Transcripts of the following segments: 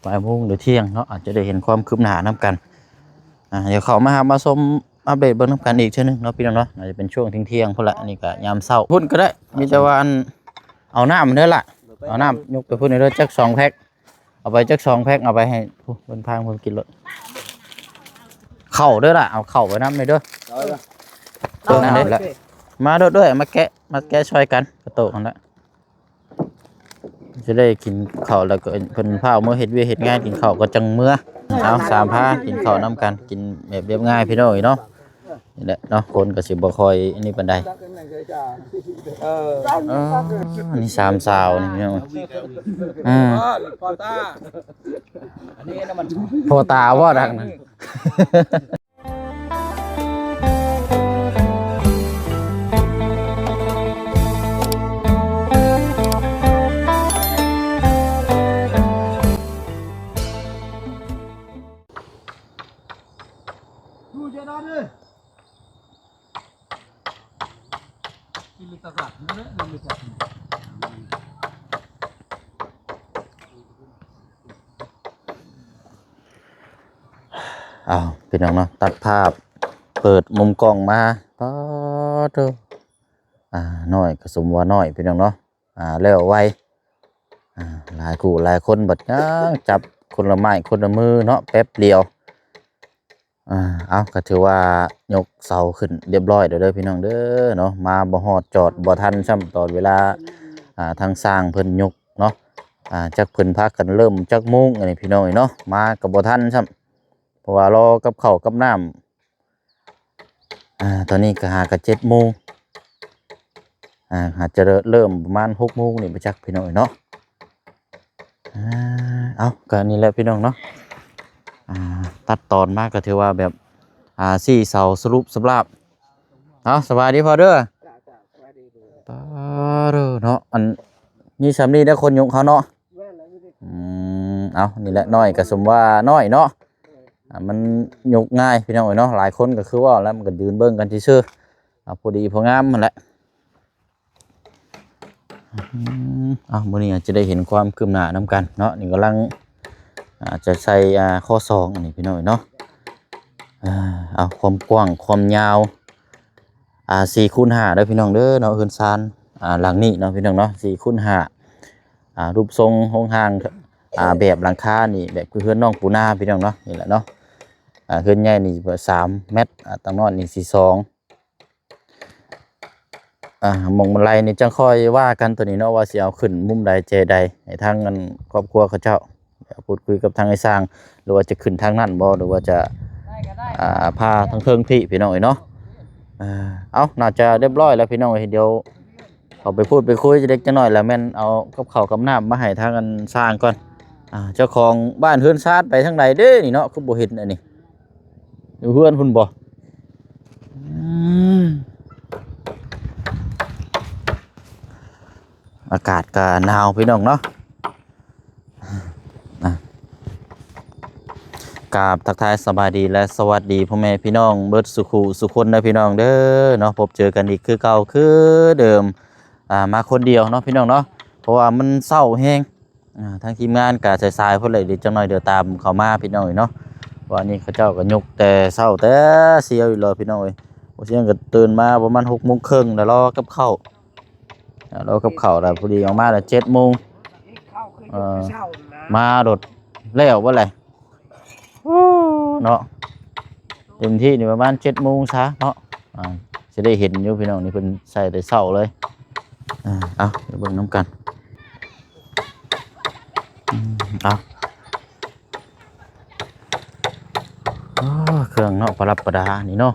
ບ່າຍໂມງຫຼືທ່ຽງເນາະ ອາດຈະໄດ້ເຫັນຄວາມຄືບໜ້ານຳກັນ. ອ່າ ດຽວເຂົ້າມາຮັບມາຊົມອັບເດດເບິ່ງນຳກັນອີກເທື່ອໜຶ່ງເນາະ ພີ່ນ້ອງເນາະ. ອາດຈະເປັນຊ່ວງທ່ຽງໆພຸ້ນລະ ອັນນີ້ກະຍາມເຊົ້າພຸ້ນກໍໄດ້. ມີແຕ່ວ່າອັນ ເອົານ້ຳເດີລະ ເອົານ້ຳຍົກໄປພຸ້ນເດີ ຈັກສອງແພັກ. ເອົາໄປຈັກສອງແພັກ ເອົາໄປໃຫ້ຜູ້ເພິ່ນພາເພິ່ນກິນໂລດ. ເຂົ້າເດີລະ ເອົາເຂົ້າໄປນຳເດີ. ເອົາລະ ເອົານັ້ນເດີລະ ມາໂດດເອື້ອຍ ມາແກະ ມາແກະຊ່ອຍກັນ ກະໂຕະຫັ້ນລະ. ຈະໄດ້ກິນເຂົ້າແລ້ວກໍເພິ່ນພາເມືອເຮັດວຽກເຮັດງານ ກິນເຂົ້າກໍຈັ່ງເມືອ. ເອົາ ສາມພາກິນເຂົ້ານຳກັນ ກິນແບບລຽບງ່າຍ ພີ່ນ້ອງເອີຍເນາະ. ນີ້ແຫຼະເນາະ ຄົນກໍຊິບໍ່ຄ່ອຍອັນນີ້ປານໃດ. ເອີ ເອີ ນີ້ສາມສາວນີ້ພີ່ນ້ອງ. ອືມ ພໍ່ຕາ ອັນນີ້ນະມັນ ພໍ່ຕາບໍ່ດັງນັ້ນ. ອ້າວ ພີ່ນ້ອງເນາະ ຕັດພາບ ເປີດມຸມກ້ອງມາ ປາໂທ້ ອ່າ ນ້ອຍກໍສົມວ່ານ້ອຍ ພີ່ນ້ອງເນາະ. ອ່າ ແລ້ວໄວ ອ່າ ຫຼາຍຄູ່ຫຼາຍຄົນບັດຍັງຈັບຄົນລະໄມ້ຄົນລະມືເນາະ ແປັບດຽວ. ອ່າ ເອົາ ກໍຖືວ່າຍົກເສົາຂຶ້ນລຽບຮ້ອຍແລ້ວເດີພີ່ນ້ອງເດີເນາະ. ມາບໍ່ຮອດຈອດບໍ່ທັນຊ້ຳ ຕອນເວລາ ອ່າ ທາງຊ່າງເພິ່ນຍົກເນາະ. ອ່າ ຈັກເພິ່ນພາກັນເລີ່ມຈັກໂມງ ອັນນີ້ພີ່ນ້ອງເອີຍເນາະ ມາກໍບໍ່ທັນຊ້ຳ ເພາະວ່າລໍກັບເຂົ້າກັບນ້ຳ. ອ່າ ຕອນນີ້ກໍຫາກໍເຈັດໂມງ ອ່າ ຫາຈະເລີ່ມປະມານຫົກໂມງນີ້ບໍ່ຈັກ ພີ່ນ້ອງເອີຍເນາະ. ອ່າ ເອົາ ກໍນີ້ແຫຼະພີ່ນ້ອງເນາະ. ອ່າ ຕັດຕອນມາກໍຖືວ່າແບບ ອ່າ ຊີ້ເສົາສະຫຼຸບສຳລາບ. ເອົາ ສະບາຍດີພໍ່ເດີ. ປາໂທ້ເນາະ ອັນ ມີສ່ຳນີ້ເດີຄົນຍຸກເຮົາເນາະ. ອືມ ເອົາ ນີ້ແຫຼະ ນ້ອຍກໍສົມວ່ານ້ອຍເນາະ. ອ່າ ມັນຍົກງ່າຍພີ່ນ້ອງເອີຍເນາະ. ຫຼາຍຄົນກໍຄືເວົ້າແລ້ວ ມັນກໍຢືນເບິ່ງກັນຊື່ໆ. ເອົາ ພໍດີພໍງາມຫັ້ນແຫຼະ. ອືມ ເອົາ ມື້ນີ້ອາດຈະໄດ້ເຫັນຄວາມຄືບໜ້ານຳກັນເນາະ. ນີ້ກຳລັງ ອ່າ ຈະໃສ່ ອ່າ ຂໍ້ສອງ ອັນນີ້ພີ່ນ້ອງເນາະ. ອ່າ ເອົາ ຄວາມກວ້າງຄວາມຍາວ ອ່າ ສີ່ຄູນຫ້າເດີພີ່ນ້ອງເດີເນາະ. ເຮືອນຊານ ອ່າ ຫຼັງນີ້ເນາະພີ່ນ້ອງເນາະ ສີ່ຄູນຫ້າ. ອ່າ ຮູບຊົງໂຄງຮ່າງ ອ່າ ແບບຫຼັງຄານີ້ ແບບຄືເຮືອນນ້ອງປູນາພີ່ນ້ອງເນາະ. ນີ້ແຫຼະເນາະ ອ່າ ເຮືອນໃຫຍ່ນີ້ສາມແມັດ ອ່າ ຕາງນ້ອຍນີ້ສີ່ສອງ. ອ່າ ໝ່ອງບັນໄດນີ້ຈັ່ງຄ່ອຍວ່າກັນໂຕນີ້ເນາະ ວ່າຊິເອົາຂຶ້ນມຸມໃດແຈໃດ ໃຫ້ທາງອັນຄອບຄົວເຂົາເຈົ້າພູດຄຸຍກັບທາງອ້າຍຊ່າງ ຫຼືວ່າຈະຂຶ້ນທາງນັ້ນບໍ່ ຫຼືວ່າຈະ ອ່າ ພາທາງເທິງພີ້ ພີ່ນ້ອງເອີຍເນາະ. ອ່າ ເອົາ ໜ້າຈະລຽບຮ້ອຍແລ້ວພີ່ນ້ອງເອີຍ. ດຽວເຂົາໄປພູດໄປຄຸຍຈັກເລັກຈັກນ້ອຍ ແລ້ວແມ່ນເອົາກັບເຂົ້າກັບນ້ຳມາໃຫ້ທາງອັນຊ່າງກ່ອນ. ອ່າ ເຈົ້າຂອງບ້ານເຮືອນຊານໄປທາງໃດເດ້ນີ້ເນາະ ຄືບໍ່ເຫັນອັນນີ້. ຢູ່ເຮືອນພຸ້ນບໍ່? ອືມ ອາກາດກະໜາວພີ່ນ້ອງເນາະ. ອ່າ ກາບທັກທາຍສະບາຍດີ ແລະ ສະຫວັດດີພໍ່ແມ່ພີ່ນ້ອງເບິດສູ່ຄູ່ສູ່ຄົນເດີພີ່ນ້ອງເດີເນາະ. ພົບເຈີກັນອີກຄືເກົ່າຄືເດີມ ອ່າ ມາຄົນດຽວເນາະພີ່ນ້ອງເນາະ ເພາະວ່າມັນເຊົ້າແຮງ. ອ່າ ທາງທີມງານກະສາຍໆພຸ້ນແຫຼະ ດຽວຈັກໜ້ອຍດຽວຕາມເຂົ້າມາພີ່ນ້ອງເອີຍເນາະ. ວ່ານີ້ເຂົາເຈົ້າກໍຍົກແຕ່ເຊົ້າແຕ່ຊຽວຢູ່ແລ້ວພີ່ນ້ອງເອີຍ. ບໍ່ຊຽງກໍຕື່ນມາປະມານຫົກໂມງເຄິ່ງແລ້ວ ລໍກັບເຂົ້າ ອ່າ ລໍກັບເຂົ້າແລ້ວ ພໍດີອອກມາແລ້ວເຈັດໂມງ. ເອີ ມາໂດດແລ້ວບໍ່ແຫຼະ ໂອ້ ເນາະ. ເຕັມທີ່ນີ້ປະມານເຈັດໂມງຊະເນາະ. ອ່າ ຊິໄດ້ເຫັນຢູ່ພີ່ນ້ອງ ນີ້ເພິ່ນໃສ່ແຕ່ເຊົ້າເລີຍ. ອ່າ ເອົາ ໄປເບິ່ງນຳກັນ. ອືມ ເອົາ ໂອ້ ເຄື່ອງເນາະ ປະດັບປະດານີ້ເນາະ.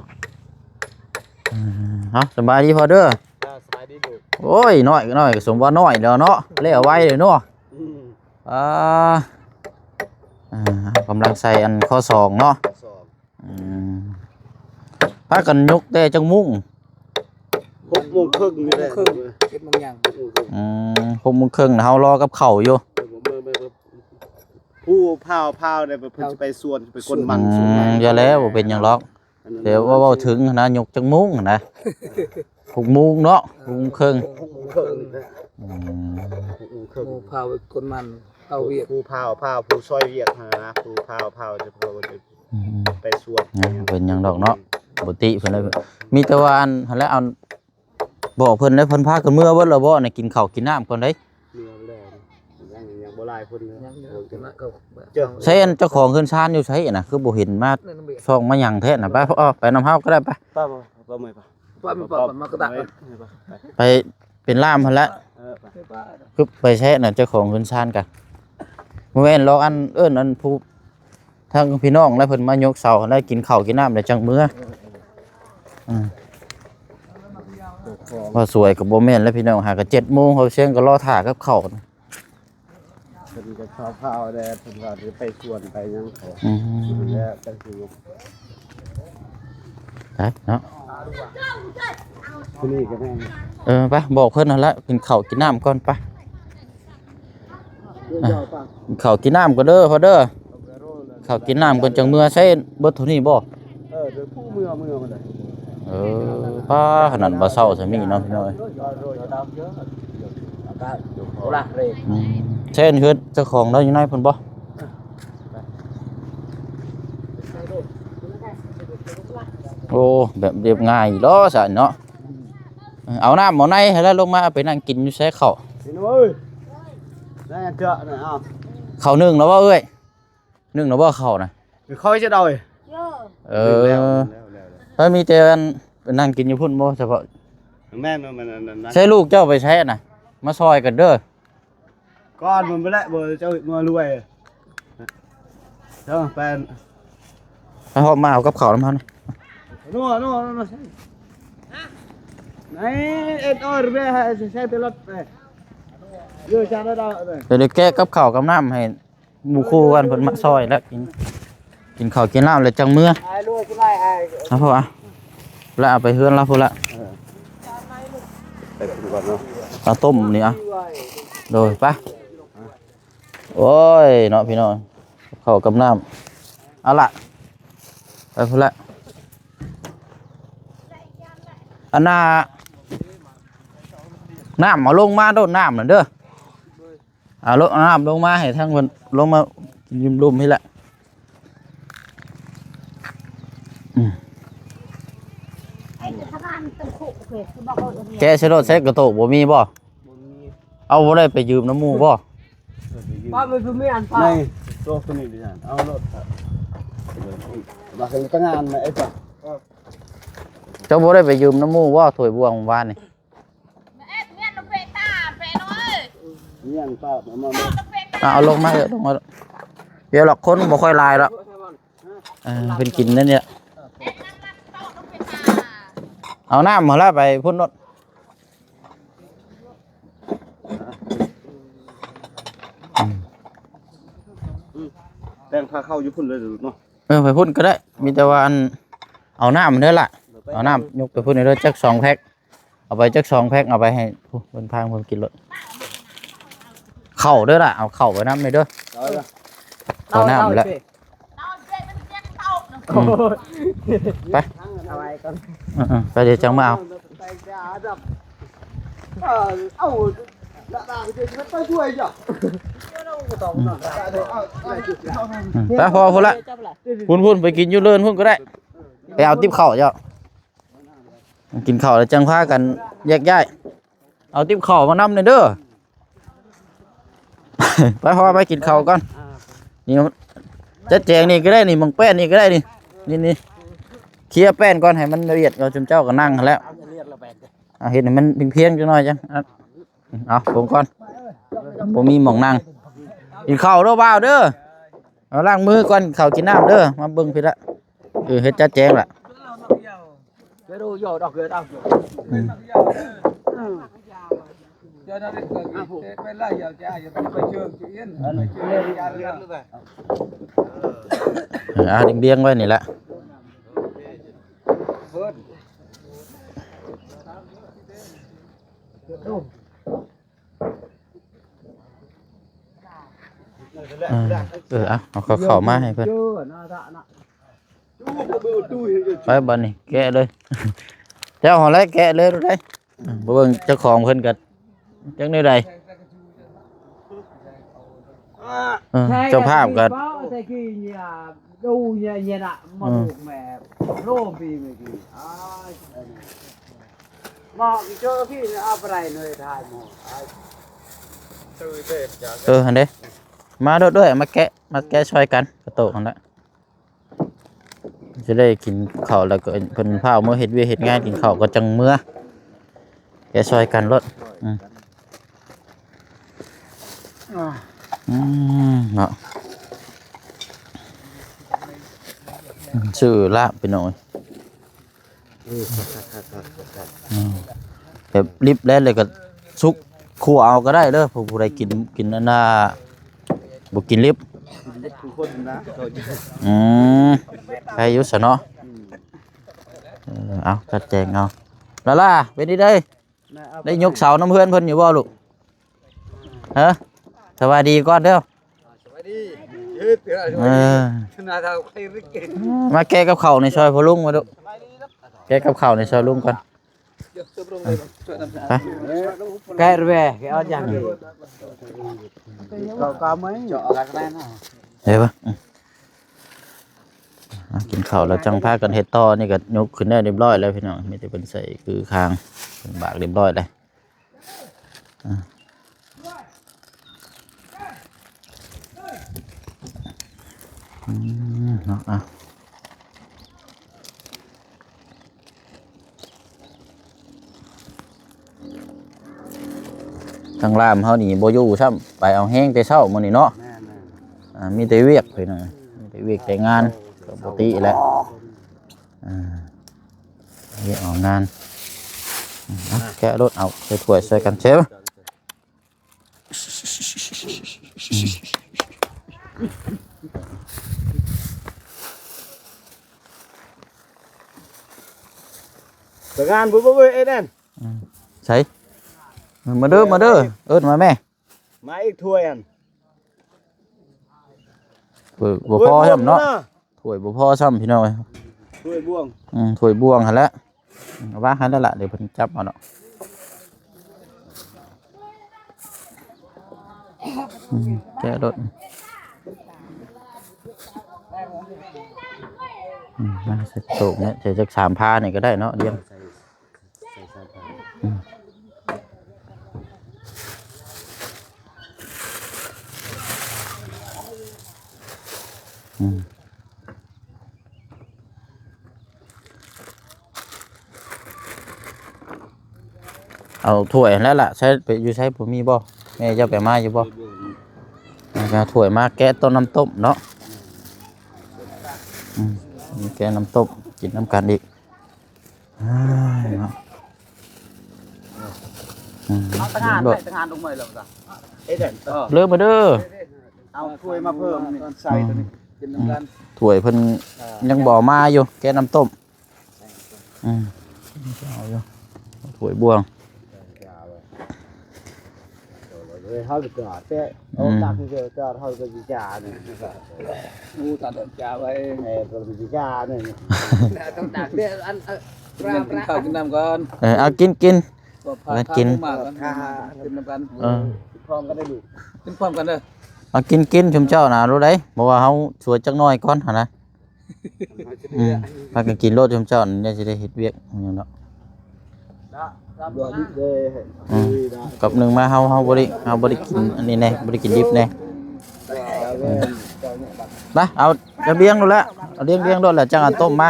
ອືມ ເອົາ ສະບາຍດີພໍ່ເດີ. ເຈົ້າ ສະບາຍດີລູກ. ໂອ້ຍ ນ້ອຍ ນ້ອຍກໍສົມວ່ານ້ອຍແລ້ວເນາະ ແລ້ວໄວເລີຍເນາະ. ອືມ ອ່າ ອ່າ ກຳລັງໃສ່ອັນຂໍ້ສອງເນາະ. ຂໍ້ສອງ ອືມ ພາກັນຍົກແຕ່ຈັກໂມງ? ຫົກໂມງເຄິ່ງນີ້ແຫຼະ. ຫົກໂມງເຄິ່ງ ເຈັດໂມງຍັງ. ອືມ ຫົກໂມງເຄິ່ງນະ ເຮົາລໍກັບເຂົ້າຢູ່. ຜູ້ພາວ ພາວໄດ້ ເພິ່ນຊິໄປສວນ ຊິໄປກົນມັນ. ອືມ ສວນມັນ ຢ່າແລ້ວ ບໍ່ເປັນຫຍັງດອກ. ແຕ່ວ່າເວົ້າເຖິງຫັ້ນນະ ຍົກຈັກໂມງຫັ້ນນະ? ຫົກໂມງເນາະ ຫົກໂມງເຄິ່ງ. ຫົກໂມງເຄິ່ງ. ອືມ ຫົກໂມງເຄິ່ງ ພາໄປກົນມັນ. ເອົາວຽກ ຜູ້ພາວ ພາວ ຜູ້ຊ່ອຍວຽກຫັ້ນນະ ຜູ້ພາວ ພາວຈະ ອືມໆ ໄປສວດ ເປັນຫຍັງດອກເນາະ ບໍ່ຕິເພິ່ນເລີຍ ມີແຕ່ວ່າອັນຫັ້ນແຫຼະ ອັນ ບອກເພິ່ນແລ້ວ ເພິ່ນພາກັນເມືອເບິດແລ້ວບໍ່? ນີ້ ກິນເຂົ້າກິນນ້ຳກ່ອນເດ້. ເມືອແລ້ວ ຍັງ ຍັງບໍ່ຫຼາຍຄົນເລີຍ ຍັງຢູ່ ໃສອັນເຈົ້າຂອງເຮືອນຊານຢູ່ໃສນະ? ຄືບໍ່ເຫັນມາ ນັ້ນເບ ຊ່ອງມາຫຍັງແທ້ນະ. ໄປ ເອີ ໄປນຳເຮົາກໍໄດ້ ໄປ ໄປ ໄປ ໄປ ໄປ ໄປ ໄປ ໄປ ໄປ ເປັນລ່າມຫັ້ນແຫຼະ ເອີ ໄປ ຄືໄປແຊະນະ ເຈົ້າຂອງເຮືອນຊານກະ ບໍ່ແມ່ນລອກ ອັນ ເອີ້ນ ອັນ ຜູ້ ທາງພີ່ນ້ອງແລ້ວເພິ່ນມາຍົກເສົາ ແລ້ວກິນເຂົ້າກິນນ້ຳແລ້ວຈັ່ງເມືອ. ເອີ ເອີ ອືມ ວ່າສວຍກໍບໍ່ແມ່ນແລ້ວພີ່ນ້ອງ ຫາກໍເຈັດໂມງ ເຮົາສຽງກໍລໍຖ້າກັບເຂົ້າ. ເພິ່ນກໍຊາວພາວແດ່ ເພິ່ນວ່າຊິໄປສວນໄປຫຍັງເຂົາ ອືມ ແລ້ວຈັ່ງຊິ ໄປເນາະ ຜູ້ນີ້ກໍແມ່ນ ເອີ ໄປບອກເພິ່ນຫັ້ນລະ ກິນເຂົ້າກິນນ້ຳກ່ອນ ໄປ ກິນເຂົ້າກິນນ້ຳກ່ອນເດີພໍ່ເດີ ເຂົ້າກິນນ້ຳກ່ອນຈັ່ງເມືອ. ໃຊ້ເບິດເທົ່ານີ້ບໍ່? ເອີ ເດີ ຜູ້ເມືອ ເມືອໝົດເລີຍ. ເອີ ປ້າ ຂະໜາດບໍ່ເຊົ້າສ່ຳນີ້ເນາະ ພີ່ນ້ອງເອີຍ. ອືມ ໃຊ້ເຮືອນເຈົ້າຂອງລາວຢູ່ໃນພຸ້ນບໍ່? ໂອ້ ແບບລຽບງ່າຍເນາະ ຊັ້ນເນາະ. ເອີ ເອົານ້ຳເອົາໃນໃຫ້ລາວລົງມາ ເອົາໄປນັ່ງກິນຢູ່ໃສເຂົ້າ? ພີ່ນ້ອງເອີຍ ໄດ້ອັນເຈາະນະ ເອົາ ເຂົ້າໜຶ້ງແລ້ວບໍ່ເອື້ອຍ? ໜຶ້ງແລ້ວບໍ່ເຂົ້ານະ? ຂ້ອຍຈະເອົາ ເອີ ແລ້ວ ແລ້ວ ແລ້ວ ແລ້ວ ເອີ ມີແຕ່ອັນໄປນັ່ງກິນຢູ່ພຸ້ນບໍ່ສະເພາະ? ແມ່ນ ແມ່ນ ແມ່ນ ໃຊ້ລູກເຈົ້າໄປໃສນະ? ມາຊ່ອຍກັນເດີ. ກ່ອນມັນບໍ່ແຫຼະ ບໍ່ເຈົ້າມາລວຍ ເຈົ້າແປນ ໃຫ້ເຮົາມາເອົາກັບເຂົ້ານຳເຮົານະ. ໂນ ໂນ ໂນ ໂນ ໃນເອັດອອເວໃຫ້ໃຊ້ແຕ່ລົດໄປ ເດີ ຈານລະດາວເດີ ດຽວແກະກັບເຂົ້າກັບນ້ຳໃຫ້ ໝູ່ຄູ່ກັນ ເພິ່ນມາຊ່ອຍແລ້ວ ກິນ ກິນເຂົ້າກິນນ້ຳແລ້ວຈັ່ງເມືອ. ເອົາ ແລ້ວເອົາໄປເຮືອນລາວພຸ້ນລະ ເອີ ໄປພຸ້ນກ່ອນເນາະ ເອົາຕົ້ມນີ້ ເອົາ ໂດຍ ໄປ. ໂອ້ຍເນາະພີ່ນ້ອງ ເຂົ້າກັບນ້ຳ ເອົາລະ ໄປພຸ້ນລະ. ອັນນ່າ ນ້ຳເອົາລົງມາໂດດ ນ້ຳນັ້ນເດີ. ເອົາລົງ ເອົານ້ຳລົງມາໃຫ້ທາງເພິ່ນ ລົງມາກິນຢູ່ລຸ່ມພີ້ແຫຼະ. ອືມ ແກະໃສ່ລົດໃສ່ກະໂຕກບໍ່ມີບໍ່? ບໍ່ມີ. ເອົາ ບໍ່ໄດ້ໄປຢືມນຳໝູ່ບໍ່? ເອີ ໄປຢືມ ປ້າ ມັນຄືແມ່ນ ໃນໂຕກໂຕນີ້ເດ້ ເອົາລົດ ມາເຮັດງານນະໄອ້ປ້າ. ເຈົ້າບໍ່ໄດ້ໄປຢືມນຳໝູ່ບໍ່ ຖ້ວຍບ່ວງວານນີ້? ເອົາ ເອົາລົງມາເອີ ລົງມາ ດຽວລະ ຄົນບໍ່ຄ່ອຍຫຼາຍດອກ ເອີ ເພິ່ນກິນນັ້ນນີ້ ເອົານ້ຳຫັ້ນລະ ໄປພຸ້ນໂລດ. ອືມ ແຕ່ງພາເຂົ້າຢູ່ພຸ້ນເລີຍເນາະ. ເອີ ໄປພຸ້ນກໍໄດ້ ມີແຕ່ວ່າອັນ ເອົານ້ຳເດີລະ ເອົານ້ຳຍົກໄປພຸ້ນເດີ ຈັກສອງແພັກ ເອົາໄປຈັກສອງແພັກ ເອົາໄປໃຫ້ຜູ້ເພິ່ນພາເພິ່ນກິນໂລດ. ເຂົ້າເດີລະ ເອົາເຂົ້າໄປນຳເດີ ເອົານ້ຳແຫຼະ. ອືມ ໄປ ເອົາໄວ້ກ່ອນ ເອີໆ ໄປ ດຽວຈັ່ງມາເອົາ. ອືມ ໄປພໍ້ພຸ້ນລະ ພຸ້ນໆ ໄປກິນຢູ່ເລີນພຸ້ນກໍໄດ້ ໄປເອົາຕິບເຂົ້າເຈົ້າ ກິນເຂົ້າແລ້ວຈັ່ງພາກັນແຍກຍ້າຍ. ເອົາຕິບເຂົ້າມານຳແດ່ເດີ ໄປພໍ່ ໄປກິນເຂົ້າກ່ອນ. ນີ້ ຈັດແຈງນີ້ກໍໄດ້ນີ້ ໝ່ອງແປ້ນນີ້ກໍໄດ້ນີ້ ນີ້ໆ ເຄຍແປ້ນກ່ອນ ໃຫ້ມັນລະອຽດ ເອົາ ຈຸມເຈົ້າກໍນັ່ງຫັ້ນແຫຼະ ເອົາ ເຮັດໃຫ້ມັນພຽງໆ ຈັກໜ້ອຍຈັ່ງ ເອົາ ເອົາລົງກ່ອນ ບໍ່ມີໝ່ອງນັ່ງ. ກິນເຂົ້າເດີບ່າວເດີ ເອົາ ລ້າງມືກ່ອນ ເຂົ້າກິນນ້ຳເດີ ມາເບິ່ງພີ້ລະ ເອີ ເຮັດຈັດແຈງລະ. ອືມ ເອີ ອ່າ ລຽງໆ ໄວ້ນີ້ແຫຼະ. ເອີ ເອີ ເອົາ ເອົາເຂົ້າມາໃຫ້ເພິ່ນ ໄປ ບັດນີ້ແກະເລີຍ ເຈົ້າຫັ້ນແຫຼະແກະເລີຍ ໄດ້ ບໍ່ເບິ່ງເຈົ້າຂອງເພິ່ນກໍຈັກແນວໃດ. ເອີ ເຈົ້າພາບກໍ ເອີ ມາລູກແມ່ໂລມປີເມື່ອກີ້ ອ້າຍ ມາເຈີພີ່ເອົາໄປໄດ້ໜ່ວຍຖ່າຍໝໍ ເອີ ຫັ້ນເດ້ ມາໂດດເອື້ອຍ ມາແກະ ມາແກະຊ່ອຍກັນ ກະໂຕກຫັ້ນລະ. ຊິໄດ້ກິນເຂົ້າແລ້ວກໍເພິ່ນພາເມືອເຮັດວຽກເຮັດງານ ກິນເຂົ້າກໍຈັ່ງເມືອ ແກະຊ່ອຍກັນໂລດ. ອືມ ອືມ ເນາະ ອືມ ຊື້ລາບໄປໜ່ອຍ. ເອີ ຄັກໆໆໆໆ ອືມ ແບບລິບແລ້ວ ແລ້ວກໍສຸກ ຂົ້ວເອົາກໍໄດ້ເດີ ຜູ້ ຜູ້ໃດກິນ ກິນອັນນ່າ ບໍ່ກິນລິບ ກິນລິບຄືຄົນນະ ອືມ ໃຄຢູ່ຊະເນາະ ອືມ ເອີ ເອົາ ຈັດແຈງເອົາ. ລາລາ ເປັນຈັ່ງໃດ? ໄດ້ຍົກເສົານຳເຮືອນເພິ່ນຢູ່ບໍ່ລູກ? ຮະ ສະບາຍດີກ່ອນເດີ ສະບາຍດີ ເອີ ມາແກະກັບເຂົ້າໃນຊ່ອຍພໍ່ລຸງມາດູ ແກະກັບເຂົ້າໃນຊ່ອຍລຸງກ່ອນ ໄປ ແກະແວ່ ແກະເອົາຫຍັງ ເຂົ້າກາໄມ້ ເອີ ມາ ກິນເຂົ້າແລ້ວຈັ່ງພາກັນເຮັດຕໍ່. ນີ້ກໍຍົກຂຶ້ນໄດ້ຮຽບຮ້ອຍແລ້ວພີ່ນ້ອງ ມີແຕ່ເພິ່ນໃສ່ຄືຄາງ ເພິ່ນບາກຮຽບຮ້ອຍແລ້ວ. ອາ ອືມ ເນາະ ອາ ທາງລາມເຮົານີ້ບໍ່ຢູ່ຊ້ຳ ໄປເອົາແຮງແຕ່ເຊົ້າມື້ນີ້ເນາະ. ແມ່ນໆ ອາ ມີແຕ່ວຽກພີ່ນ້ອງ ມີແຕ່ວຽກແຕ່ງານ ກໍບໍ່ຕິແຫຼະ. ອາ ວຽກອອກງານ ອືມ ເອົາ ແກະໂລດ ເອົາໃສ່ຖ້ວຍໃສ່ກັນເຊວ. ປະທານ ບໍ່ ບໍ່ ບໍ່ ເອແດນ ອືມ ໃສ ມາເດີ ມາເດີ ເອີ້ນມາແມ່ ມາອີກຖ້ວຍຫັ້ນ ເອີ ບໍ່ພໍຊ້ຳເນາະ. ຖ້ວຍບໍ່ພໍຊ້ຳພີ່ນ້ອງເອີຍ ຖ້ວຍບ່ວງ ອືມ ຖ້ວຍບ່ວງຫັ້ນແຫຼະ ເອົາວາງຫັ້ນແຫຼະ ດຽວເພິ່ນຈັບເອົາເນາະ ອືມ ແກະໂລດ ອືມ ມາໃສ່ໂຕະນີ້ ໃສ່ຈັກສາມພານີ້ກໍໄດ້ເນາະ ລຽງ ໃສ່ສາມພາ ອືມ ອືມ ເອົາຖ້ວຍຫັ້ນແຫຼະລະ ໃຊ້ໄປຢູ່ໃສ ບໍ່ມີບໍ່? ແມ່ເຈົ້າໄປມາຢູ່ບໍ່? ໄປເອົາຖ້ວຍມາແກະຕົ້ມ ນ້ຳຕົ້ມເນາະ ອືມ ແກະນ້ຳຕົ້ມ ກິນນຳກັນອີກ. ອ້າຍເນາະ ອືມ ເອົາຕະຫານ ເລີຍ ໄປຕະຫານລົງໃໝ່ແລ້ວຈ້ະ ເອີ ເລີຍມາເດີ ເອົາຖ້ວຍມາເພີ່ມນີ້ ໃສ່ໂຕນີ້ ອືມ ກິນນຳກັນ ຖ້ວຍເພິ່ນຍັງບໍ່ເອົາມາຢູ່ ແກະນ້ຳຕົ້ມ ອືມ ເອົາຢູ່ ຖ້ວຍບ່ວງ. ເຮົາຈະແຕ່ ອືມ ອອກຈາກທີ່ຈະ ເຮົາກໍຊິຈານີ້ ໝູ່ຕັດຈາໄວ້ ເອີ ກໍຊິຈານີ້ ຕ້ອງຕັກເດ້ ອັນ ເອີ ກິນເຂົ້າກິນນ້ຳກ່ອນ ເອີ ເອົາກິນ ກິນ ກິນ ກິນນຳກັນ ເອີ ກິນພ້ອມກັນເດີ ກິນພ້ອມກັນເດີ ເອົາກິນ ກິນ ຊຸມເຈົ້ານະ ຮູ້ໄດ ເພາະວ່າເຮົາຊ່ວຍຈັກໜ້ອຍກ່ອນຫັ້ນນະ. ອືມ ພາກັນກິນໂລດ ຊຸມເຈົ້ານີ້ ຊິໄດ້ເຮັດວຽກຫຍັງເນາະ ອືມ ກັບໜຶ່ງມາ ເຮົາ ເຮົາບໍ່ໄດ້ ເຮົາບໍ່ໄດ້ກິນອັນນີ້ແດ່ ບໍ່ໄດ້ກິນດິບແດ່ ອືມ ມາ ເອົາລະບຽງໂລດແຫຼະ ເອົາລຽງໆໂລດແຫຼະ ຈັ່ງເອົາຕົ້ມມາ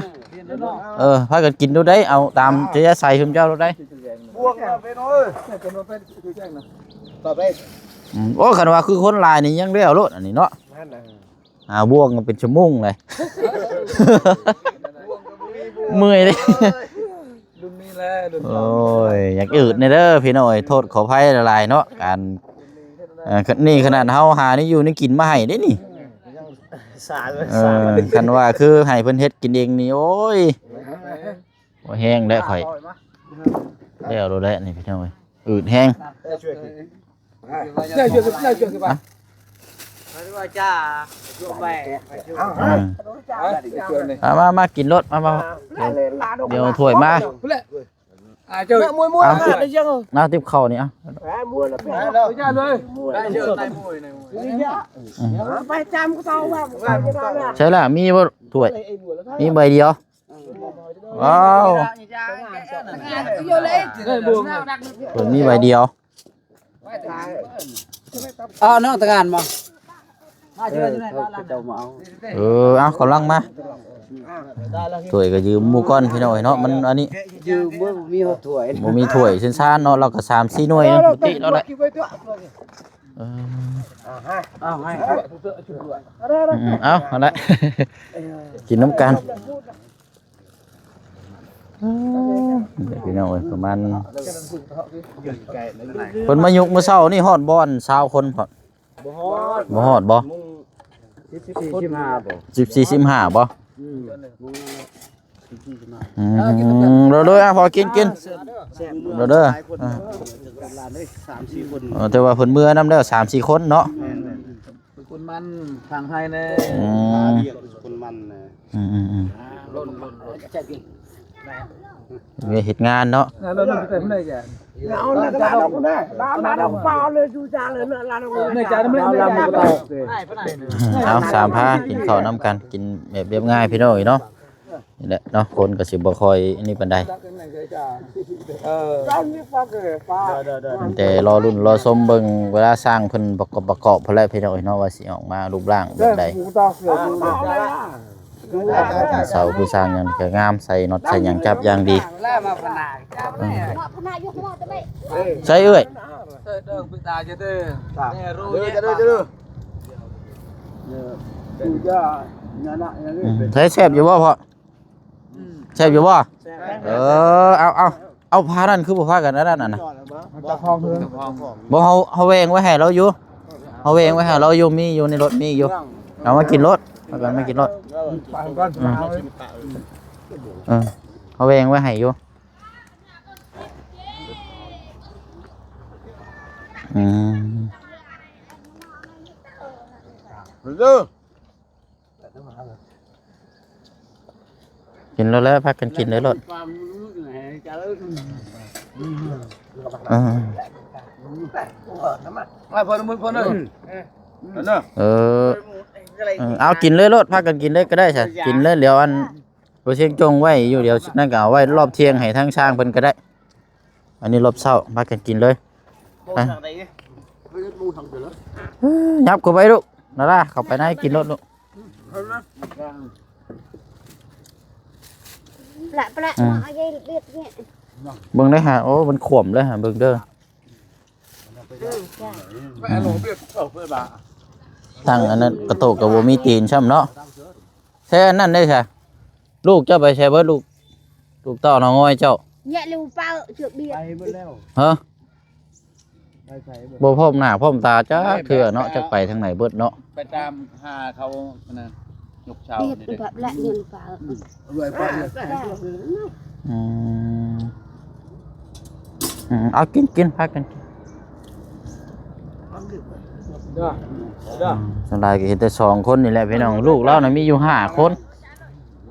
ເອີ ພາກັນກິນໂລດໄດ໋ ເອົາຕາມອັດທະຍາໄສຊຸມເຈົ້າໂລດໄດ໋ ອືມ ໂອ້ ຄັນວ່າຄືຄົນຫຼາຍນີ້ຍັງແລ້ວໂລດອັນນີ້ເນາະ. ຫາບ່ວງກໍເປັນຊົ່ວໂມງເລີຍ ເມື່ອຍເດ້ ລຸ້ນນີ້ແຫຼະ ລຸ້ນ ໂອ້ຍ ຢາກອືດແດ່ເດີພີ່ນ້ອງເອີຍ ໂທດຂໍອະໄພຫຼາຍໆເນາະ ການ ເອີ ນີ້ຂະໜາດເຮົາຫາແນວຢູ່ແນວກິນມາໃຫ້ເດ້ນີ້ ເອີ ຄັນວ່າຄືໃຫ້ເພິ່ນເຮັດກິນເອງນີ້ ໂອ້ຍ ບໍ່ແຮງແລ້ວຂ້ອຍ ແລ້ວໂລດແຫຼະນີ້ພີ່ນ້ອງເອີຍ ອືດແຮງ ອືມ ເອົາ ມາ ມາ ກິນໂລດ ມາ ມາ ດຽວ ດຽວຖ້ວຍມາ ອ່າ ເຈົ້າ ມວຍ ມວຍ ເອົາ ມວຍ ເອົາ ຕິບເຂົ້ານີ້ ເອົາ ມວຍລະ ໄປຈຳເຂົາວ່າ ໃຊ່ລະ ມີບໍ່ຖ້ວຍ ມີໃບດຽວ. ວ້າວ ເພິ່ນມີໃບດຽວ. ເອົາເນາະ ຕະການບໍ່ ມາເຊີນ ເອີ ເຂົາເຈົ້າມາເອົາ ເອີ ເອົາ ກຳລັງມາ ຖ້ວຍກໍຢືມໝູ່ກ່ອນ ພີ່ນ້ອງເອີຍເນາະ ມັນອັນນີ້ ຢືມບໍ່ມີຫົວຖ້ວຍ ບໍ່ມີຖ້ວຍຊານເນາະ ລາວກໍສາມສີ່ໜ່ວຍ ປົກກະຕິລາວແຫຼະ ເອີ ເອົາໃຫ້ ອືມ ເອົາ ຫັ້ນແຫຼະ ກິນນຳກັນ. ເອີ ພີ່ນ້ອງເອີຍ ປະມານ ເພິ່ນມາຍົກມື້ເຊົ້ານີ້ຮອດບໍ່ ຊາວຄົນພໍ້ ບໍ່ຮອດ ບໍ່ຮອດບໍ່ ສິບສີ່ ສິບຫ້າບໍ່ ສິບສີ່ ສິບຫ້າບໍ່ ອືມ ອືມ ໂດຍໆ ອ່ະ ພໍກິນ ກິນ ໂດຍໆ ອ່ະ ສາມສີ່ຄົນ ເອີ ແຕ່ວ່າເພິ່ນເມືອນຳແລ້ວ ສາມສີ່ຄົນເນາະ ແມ່ນໆ ຄົນມັນທາງໄທແນ່ ອືມ ຄົນມັນນະ ອືມໆໆ ເວຍເຮັດງານເນາະ ເອົາ ເອົາ ສາມພາກິນເຂົ້ານຳກັນ ກິນແບບລຽບງ່າຍ ພີ່ນ້ອງເອີຍເນາະ ນີ້ແຫຼະເນາະ ຄົນກໍຊິບໍ່ຄ່ອຍອັນນີ້ປານໃດ ເອີ ແຕ່ລໍລຸ້ນລໍຊົມເບິ່ງເວລາຊ່າງເພິ່ນປະກອບ ປະກອບພຸ້ນແຫຼະ ພີ່ນ້ອງເອີຍເນາະ ວ່າຊິອອກມາຮູບຮ່າງແບບໃດ. ເສົາຜູ້ສ້າງຫຍັງກໍງາມ ໃສ່ນັອດໃສ່ຫຍັງຈັບຢ່າງດີ ໃສ່ເອື້ອຍ ໃສ່ແຊບຢູ່ບໍ່ພໍ່? ແຊບຢູ່ບໍ່? ເອີ ເອົາ ເອົາ ເອົາ ພານັ້ນຄືບໍ່ພາກັນອັນນັ້ນນະ ເຈົ້າຂອງເຮືອນ ບໍ່ ເຮົາ ເຮົາແຫວ່ງໄວ້ໃຫ້ລາວຢູ່ ເຮົາແຫວ່ງໄວ້ໃຫ້ລາວຢູ່ ມີຢູ່ໃນລົດ ມີຢູ່ ເອົາມາກິນໂລດ ພາກັນມາກິນໂລດ ເອີ ເຮົາແຫວ່ງໄວ້ໃຫ້ຢູ່ ອືມ ກິນແລ້ວແຫຼະ ພາກັນກິນເລີຍໂລດ ເອີ ເອີ ເອົາກິນເລີຍໂລດ ພາກັນກິນເລີຍກໍໄດ້ຊະ ກິນເລີຍ ດຽວອັນ ບໍ່ຊຽງຈົ່ງໄວ້ຢູ່ ດຽວນັ້ນກໍເອົາໄວ້ລອບທ່ຽງໃຫ້ທາງຊ່າງເພິ່ນກໍໄດ້ ອັນນີ້ລອບເຊົ້າ ພາກັນກິນເລີຍ ຫຍັບເຂົ້າໄປລູກ ດາດາ ເຂົ້າໄປໃນກິນໂລດລູກ ປະ ປະ ອືມ ເອົາໃຫຍ່ເບັດນີ້ ເບິ່ງເດີຫາ ໂອ້ ມັນຂວມເລີຍຫາ ເບິ່ງເດີ ອືມ ທາງອັນນັ້ນກະໂຕກກໍບໍ່ມີຕີນຊ້ຳເນາະ ແທ້ອັນນັ້ນເດ້ຊະ ລູກເຈົ້າໄປໃສເບິດ ລູກ ລູກເຕົ້ານ້ອງງອຍເຈົ້າ ແຍະເລັວເປົາເຈອເບຍ ໄປເບິດແລ້ວ ຮະ ໄປໃສເບິດ ບໍ່ພົບໜ້າພົບຕາຈັກເທື່ອເນາະ ຈັກໄປທາງໃດເບິດເນາະ ໄປຕາມຫາເຂົານະ ຍົກເສົານີ້ເດ້ ອືມ ອືມ ອືມ ເອົາກິນ ກິນ ພາກັນກິນ ສ່ວນຫຼາຍກໍເຫັນແຕ່ສອງຄົນນີ້ແຫຼະພີ່ນ້ອງ ລູກລາວນະມີຢູ່ຫ້າຄົນ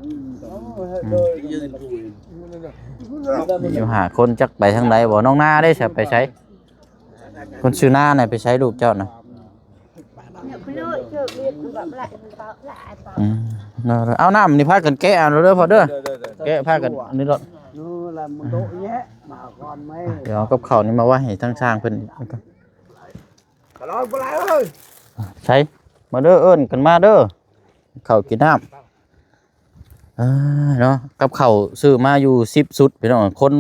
ອືມ ມີຢູ່ຫ້າຄົນ ຈັກໄປທາງໃດບໍ່ ນ້ອງນາເດ້ ຊິໄປໃສ ຄົນຊື່ນານະ ໄປໃສລູກເຈົ້ານະ ອືມ ເອົານ້ຳນີ້ພາກັນແກະເອົາເດີພໍ່ເດີ ແກະພາກັນອັນນີ້ໂລດ ດຽວເອົາກັບເຂົ້ານີ້ມາໄວ້ໃຫ້ທາງຊ່າງເພິ່ນ ໃສ ມາເດີ ເອີ້ນກັນມາເດີ ເຂົ້າກິນນ້ຳ ເອີ ເນາະ ກັບເຂົ້າຊື້ມາຢູ່ສິບຊຸດພີ່ນ້ອງ ຄົນ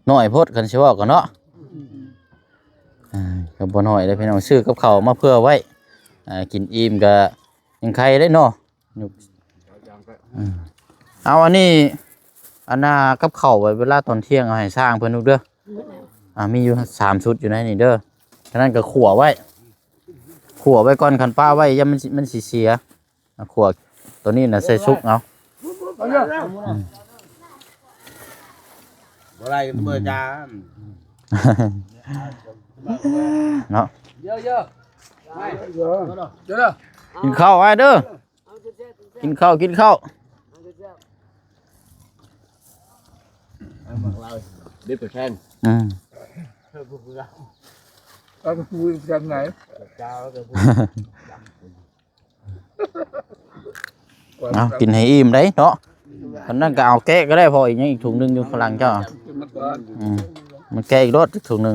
ໜ້ອຍໂພດ ຄັນຊິເວົ້າກັນເນາະ ອ່າ ກໍບໍ່ໜ້ອຍເດ້ພີ່ນ້ອງ ຊື້ກັບເຂົ້າມາເຜື່ອໄວ້ ອ່າ ກິນອີ່ມກໍຍັງໄຄເດ້ເນາະ ອືມ ເອົາອັນນີ້ ອັນນ່າ ກັບເຂົ້າໄວ້ເວລາຕອນທ່ຽງເອົາໃຫ້ຊ່າງເພິ່ນລູກເດີ ອ່າ ມີຢູ່ສາມຊຸດຢູ່ໃນນີ້ເດີ ສະນັ້ນກໍຂົ້ວໄວ້ ຂົ້ວໄວ້ກ່ອນ ຄັນປະໄວ້ຢ້ານມັນຊິ ມັນຊິເສຍ ອ່ະ ຂົ້ວຕົວນີ້ນະໃສ່ສຸກເອົາ ອືມ ບໍ່ໄດ້ເບີຈານ ເນາະ ກິນເຂົ້າອ້າຍເດີ ກິນເຂົ້າ ກິນເຂົ້າ. ເດັດປາແຊງ ອືມ ເອົາໄປປູກັນໄງ ເອົາ ກິນໃຫ້ອີ່ມໄດ໋ເນາະ. ອັນນັ້ນກໍເອົາແກະກໍໄດ້ ເພາະອີກ ຍັງອີກຖົງໜຶ່ງຢູ່ຂ້າງຫຼັງເຈົ້າ. ອືມ ມັນແກະອີກໂລດ ອີກຖົງໜຶ່ງ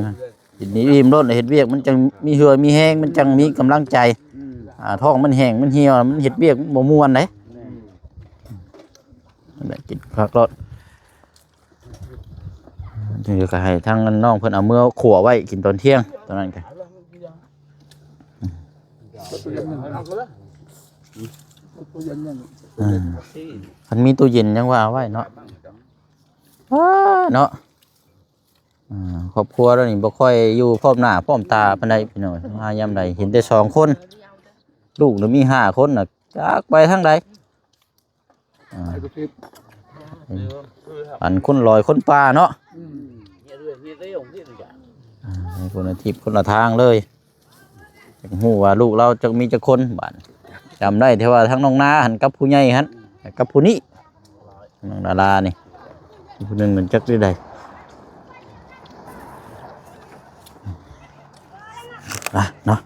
ກິນໃຫ້ອີ່ມໂລດ ເຮັດວຽກມັນຈັ່ງມີເຫື່ອມີແຮງ ມັນຈັ່ງມີກຳລັງໃຈ. ອ່າ ທ້ອງມັນແຫ້ງ ມັນຫ່ຽວ ມັນເຮັດວຽກບໍ່ມ່ວນເດ້. ນັ້ນແຫຼະ ກິນຄັກໂລດ. ເດີ ກໍໃຫ້ທາງນ້ອງເພິ່ນເອົາເມືອຂົ້ວໄວ້ກິນຕອນທ່ຽງ ຕອນນັ້ນກໍ ອືມ ຄັນມີຕູ້ເຢັນຍັງວ່າເອົາໄວ້ເນາະ. ອ້າ ເນາະ ອ່າ ຄອບຄົວລາວນີ້ບໍ່ຄ່ອຍຢູ່ພ້ອມໜ້າພ້ອມຕາປານໃດພີ່ນ້ອງ. ມາຍາມໃດເຫັນແຕ່ສອງຄົນ ລູກລະມີຫ້າຄົນນະ ຈັກໄປທາງໃດ. ອ່າ ອັນຄົນລອຍຄົນປ່າເນາະ. ອືມ ອ່າ ຄົນລະທິດຄົນລະທາງເລີຍ. ຢາກຮູ້ວ່າລູກລາວຈັກມີຈັກຄົນບາດ. ຈຳໄດ້ແຕ່ວ່າທາງນ້ອງນາຫັ້ນກັບຜູ້ໃຫຍ່ຫັ້ນ ກັບຜູ້ນີ້ ນ້ອງດາລານີ້. ຜູ້ໜຶ່ງນັ້ນຈັກຢູ່ໃດ ອ່ະ ເນາະ. ຮ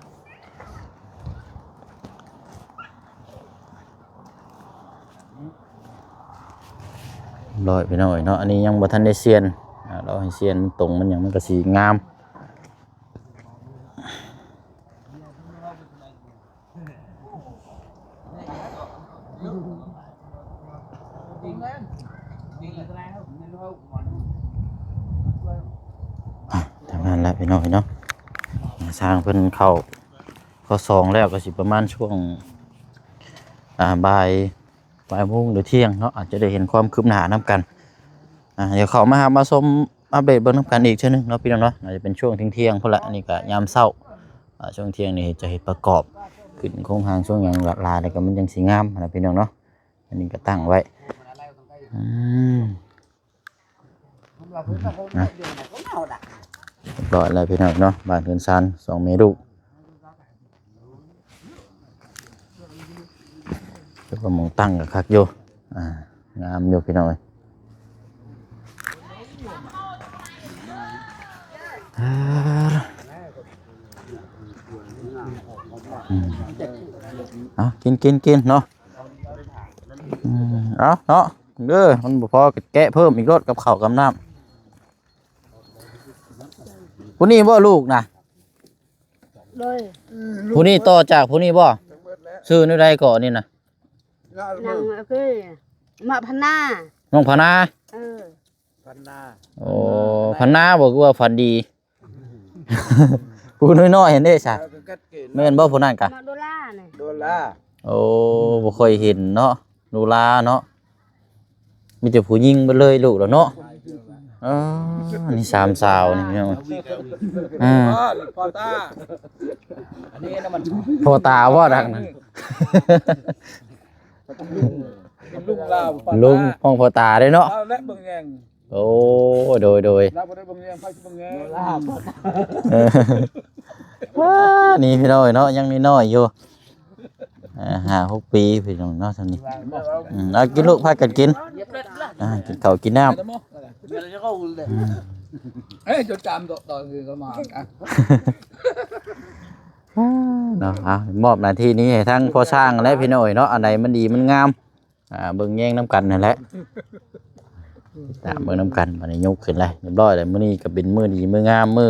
ຽບຮ້ອຍພີ່ນ້ອງເອີຍເນາະ. ອັນນີ້ຍັງບໍ່ທັນໄດ້ສ່ຽນ ອ່າ ລໍໃຫ້ສ່ຽນມັນຕົງມັນຫຍັງ ມັນກໍຊິງາມ. ອ່ະ ທາງນັ້ນແຫຼະພີ່ນ້ອງເອີຍເນາະ. ຊ່າງເພິ່ນເຂົ້າ ເຂົ້າສອງແລ້ວ ກໍຊິປະມານຊ່ວງ ອ່າ ບ່າຍ ບ່າຍໂມງ ຫຼື ທ່ຽງເນາະ ອາດຈະໄດ້ເຫັນຄວາມຄືບໜ້ານຳກັນ. ອ່າ ດຽວເຂົ້າມາຮັບມາຊົມອັບເດດເບິ່ງນຳກັນອີກເທື່ອໜຶ່ງເນາະ ພີ່ນ້ອງເນາະ. ອາດຈະເປັນຊ່ວງທ່ຽງໆ ພຸ້ນລະ. ອັນນີ້ກໍຍາມເຊົ້າ ອ່າ ຊ່ວງທ່ຽງນີ້ຈະເຮັດປະກອບຂຶ້ນໂຄງຮ່າງ ຊ່ວງຫຍັງຫຼາຍໆ ແລ້ວກໍມັນຈັ່ງຊິງາມນະ ພີ່ນ້ອງເນາະ. ອັນນີ້ກໍຕັ້ງໄວ້ ອືມ ນະ ຮຽບຮ້ອຍແລ້ວພີ່ນ້ອງເນາະ ບ້ານເຮືອນຊານສອງແມ່ລູກ. ແຕ່ວ່າໝ່ອງຕັ້ງກໍຄັກຢູ່ ອ່າ ງາມຢູ່ພີ່ນ້ອງເອີຍ. ອືມ ເອົາ ກິນ ກິນ ກິນເນາະ. ອືມ ເອົາເນາະ ເດີ ມັນບໍ່ພໍກໍແກະເພີ່ມອີກໂລດກັບເຂົ້າກັບນ້ຳ. ຜູ້ນີ້ບໍ່ລູກນະ? ໂດຍ. ຜູ້ນີ້ຕໍ່ຈາກຜູ້ນີ້ບໍ່? ຊື່ແນວໃດເກາະນີ້ນະ? ນາງ ເອີຍ ມະພັນນາ. ນ້ອງພັນນາ? ເອີ ພັນນາ. ໂອ້ ພັນນາບໍ່ ຄືວ່າຝັນດີ. ຜູ້ນ້ອຍໆຫັ້ນເດ້ຊະ ເອີ ກໍກັດເກນ ແມ່ນບໍ່ຜູ້ນັ້ນກະ? ມະໂດລານີ້ ໂດລາ. ໂອ້ ບໍ່ຄ່ອຍເຫັນເນາະ ໂດລາເນາະ. ມີແຕ່ຜູ້ຍິງເບິດເລີຍລູກລາວເນາະ. ເອີ ນີ້ສາມສາວນີ້ພີ່ນ້ອງ. ອ່າ ພໍ່ຕາ ອັນນີ້ນະມັນ ພໍ່ຕາບໍ່ດັງນັ້ນ ລຸງລາວ ລຸງຂອງພໍ່ຕາເດ້ເນາະ ລາວແລະເບິ່ງແຍງ. ໂອ້ ໂດຍ ໂດຍ ລາວບໍ່ໄດ້ເບິ່ງແຍງ ໃຜຊິເບິ່ງແຍງ ເອີ ວ້າ ນີ້ພີ່ນ້ອງເອີຍເນາະ ຍັງນ້ອຍໆຢູ່ ອ່າ ຫ້າຫົກປີພີ່ນ້ອງເນາະ ຊ່ຳນີ້. ອືມ ເອົາກິນລູກ ພາກັນກິນ ອ່າ ກິນເຂົ້າກິນນ້ຳ. ອືມ ເອີຍ ຈົດຈຳຕອນຄືນມາ ເນາະ. ເອົາ ມອບໜ້າທີ່ນີ້ໃຫ້ທາງພໍ່ຊ່າງແຫຼະພີ່ນ້ອງເອີຍເນາະ ອັນໃດມັນດີມັນງາມ ອ່າ ເບິ່ງແຍງນຳກັນຫັ້ນແຫຼະ ຕາມເບິ່ງນຳກັນ. ບັດນີ້ຍົກຂຶ້ນແລ້ວ ຮຽບຮ້ອຍແລ້ວ. ມື້ນີ້ກໍເປັນມື້ດີມື້ງາມ ມື້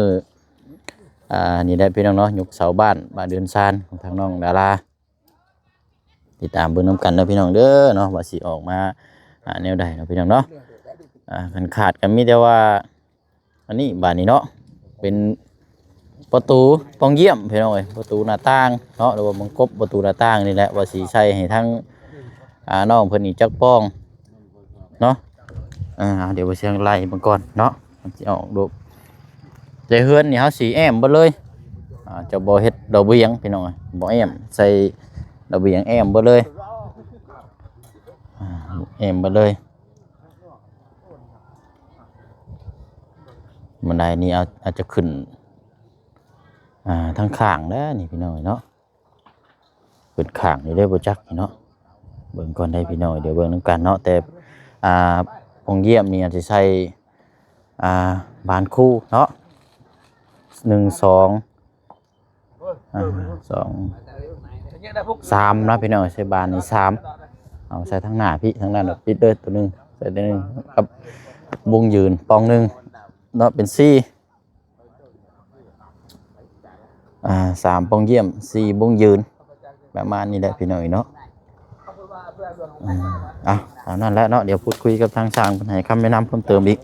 ອ່າ ນີ້ແຫຼະພີ່ນ້ອງເນາະ ຍົກເສົາບ້ານ ບ້ານເຮືອນຊານຂອງທາງນ້ອງດາລາ. ຕິດຕາມເບິ່ງນຳກັນເດີພີ່ນ້ອງເດີເນາະ ວ່າຊິອອກມາ ອ່າ ແນວໃດເນາະພີ່ນ້ອງເນາະ. ອ່າ ຄັນຂາດກໍມີແຕ່ວ່າ ອັນນີ້ບາດນີ້ເນາະ ເປັນປະຕູປ່ອງຢ້ຽມພີ່ນ້ອງເອີຍ ປະຕູໜ້າຕ່າງເນາະ ຫຼືວ່າບັງກົບປະຕູໜ້າຕ່າງນີ້ແຫຼະ ວ່າຊິໃສ່ໃຫ້ທາງ ອ່າ ນ້ອງເພິ່ນນີ້ຈັກປ່ອງເນາະ. ອ່າ ດຽວບໍ່ຊຽງໄລ່ເບິ່ງກ່ອນເນາະ ມັນຊິອອກລູກ. ແຕ່ເຮືອນນີ້ເຮົາຊິແອ້ມເບິດເລີຍ ອ່າ ຈະບໍ່ເຮັດລະບຽງພີ່ນ້ອງເອີຍ ບໍ່ແອ້ມ ໃສ່ລະບຽງແອ້ມເບິດເລີຍ ອ່າ ແອ້ມເບິດເລີຍ. ບັນໄດນີ້ອາດ ອາດຈະຂຶ້ນ ອ່າ ທາງຂ້າງແລ້ວນີ້ພີ່ນ້ອງເນາະ ຂຶ້ນຂ້າງນີ້ໄດ້ບໍ່ຈັກເນາະ. ເບິ່ງກ່ອນໄດ໋ພີ່ນ້ອງ ດຽວເບິ່ງນຳກັນເນາະ. ແຕ່ ອ່າ ປ່ອງຢ້ຽມນີ້ອາດຈະໃສ່ ອ່າ ບານຄູເນາະ ໜຶ່ງ ສອງ ອ່າ ສອງ ສາມເນາະພີ່ນ້ອງ. ໃສ່ບານນີ້ສາມ ເອົາໃສ່ທາງໜ້າພີ້ ທາງນັ້ນເອົາປິດເດີ ໂຕໜຶ່ງໃສ່ໂຕໜຶ່ງ ກັບວົງຢືນປ່ອງໜຶ່ງເນາະ ເປັນສີ່ ອ່າ ສາມປ່ອງຢ້ຽມ ສີ່ບົ່ງຢືນ ປະມານນີ້ແຫຼະພີ່ນ້ອງເນາະ. ອືມ ເອົາ ຕາມນັ້ນແຫຼະເນາະ ດຽວພູດຄຸຍກັບທາງຊ່າງເພິ່ນໃຫ້ຄຳແນະນຳເພີ່ມເຕີມອີກ.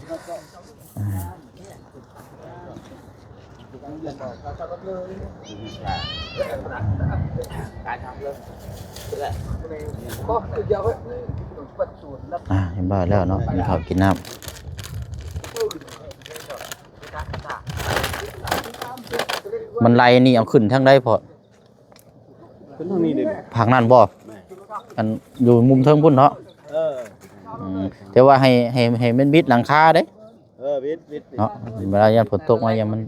ອ່າ ເຫັນບໍ່ແລ້ວເນາະ ກິນເຂົ້າກິນນ້ຳ. ບັນໄດນີ້ເອົາຂຶ້ນທາງໃດພໍ່? ຂຶ້ນທາງນີ້ເດ້. ທາງນັ້ນບໍ່? ແມ່ນ. ອັນຢູ່ມຸມເທິງພຸ້ນເນາະ? ເອີ. ອືມ ແຕ່ວ່າໃຫ້ ໃຫ້ ໃຫ້ມັນບິດຫຼັງຄາເດ້. ເອີ ບິດ ບິດ ບິດ ເນາະ ເວລາຢ້ານຝົນຕົກມາ ຢ້ານມັນ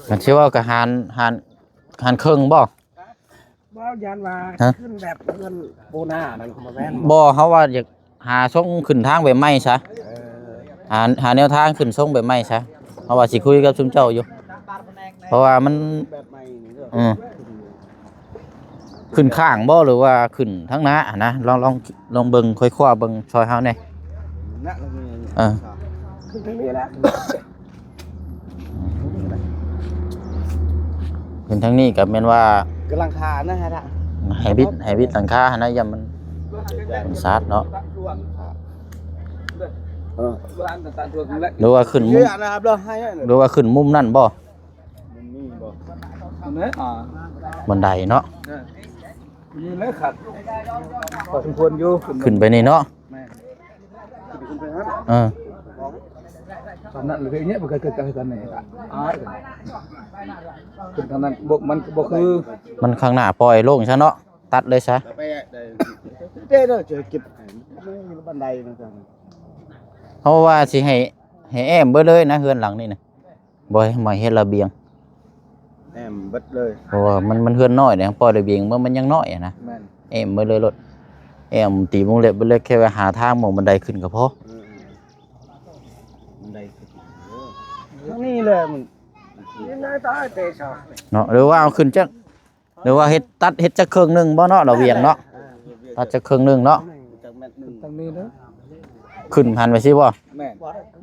ມັນຊິວ່າກະຫານ ຫານ ຫານເຄິ່ງບໍ່? ບໍ່ ຢ້ານວ່າ ຮະ? ຂຶ້ນແບບເຮືອນປູນານັ້ນ ບໍ່ແມ່ນບໍ່? ບໍ່ ເຮົາວ່າຢາກຫາຊົງຂຶ້ນທາງແບບໃໝ່ຊະ. ເອີ ຫາ ຫາແນວທາງຂຶ້ນຊົງແບບໃໝ່ຊະ. ເຮົາວ່າຊິຄຸຍກັບຊຸມເຈົ້າຢູ່ ເພາະວ່າມັນ ແບບໃໝ່ນີ້ເດີ. ອືມ ຂຶ້ນຂ້າງບໍ່ ຫຼືວ່າຂຶ້ນທາງໜ້າຫັ້ນນະ? ລອງ ລອງ ລອງເບິ່ງ ຄ່ອຍຄວ້າເບິ່ງຊ່ອຍເຮົາແດ່. ນະ ເອີ ຂຶ້ນທາງນີ້ແຫຼະ. ຂຶ້ນທາງນີ້ກໍແມ່ນວ່າ ກຳລັງຄານະ ໃຫ້ບິດ ໃຫ້ບິດຫຼັງຄາຫັ້ນນະ ຢ້ານມັນ ມັນສາດເນາະ. ເອີ ຫຼືວ່າຂຶ້ນມຸມ ເອີ ອັນນັ້ນ ຫຼືວ່າຂຶ້ນມຸມນັ້ນບໍ່? ມັນມີບໍ່? ອັນນີ້ ອ່າ ບັນໄດເນາະ. ເອີ ມີແຫຼະຄັບ ພໍສົມຄວນຢູ່ ຂຶ້ນໄປນີ້ເນາະ. ແມ່ນ. ເອີ ຕອນນັ້ນເລີຍເນຍ ມັນກໍເກີດກັນນີ້ ອາຍ ຂຶ້ນທາງນັ້ນ ບໍ່ ມັນບໍ່ຄື ມັນຂ້າງໜ້າປ່ອຍໂລ່ງຊະເນາະ ຕັດເລີຍຊະ. ເດ້ ເດີ ຈະເກັບບັນໄດນະ. ເຮົາວ່າຊິໃຫ້ ໃຫ້ແອ້ມເບິດເລີຍນະ ເຮືອນຫຼັງນີ້ນະ. ບໍ່ໃຫ້ມາເຮັດລະບຽງ ແອ້ມເບິດເລີຍ ເພາະວ່າມັນ ມັນເຮືອນນ້ອຍເດ້ ປ່ອຍລະບຽງເບິ່ງ ມັນຍັງນ້ອຍຫັ້ນນະ. ແມ່ນ. ແອ້ມເບິດເລີຍໂລດ ແອ້ມຕີວົງເລັບເບິດເລີຍ ແຄ່ວ່າຫາທາງໝອງບັນໄດຂຶ້ນກໍພໍ. ເອີ ບັນໄດຂຶ້ນ ເອີ ທາງນີ້ແຫຼະ ມັນ ເນາະ ຫຼືວ່າເອົາຂຶ້ນຈັກ ຫຼືວ່າເຮັດ ຕັດເຮັດຈັກເຄິ່ງໜຶ່ງບໍ່ເນາະ ລະບຽງເນາະ? ຕັດຈັກເຄິ່ງໜຶ່ງເນາະ ຈັກແມັດໜຶ່ງ ທາງນີ້ເດີ ຂຶ້ນຫັ້ນໄປຊີ້ບໍ່? ແມ່ນ.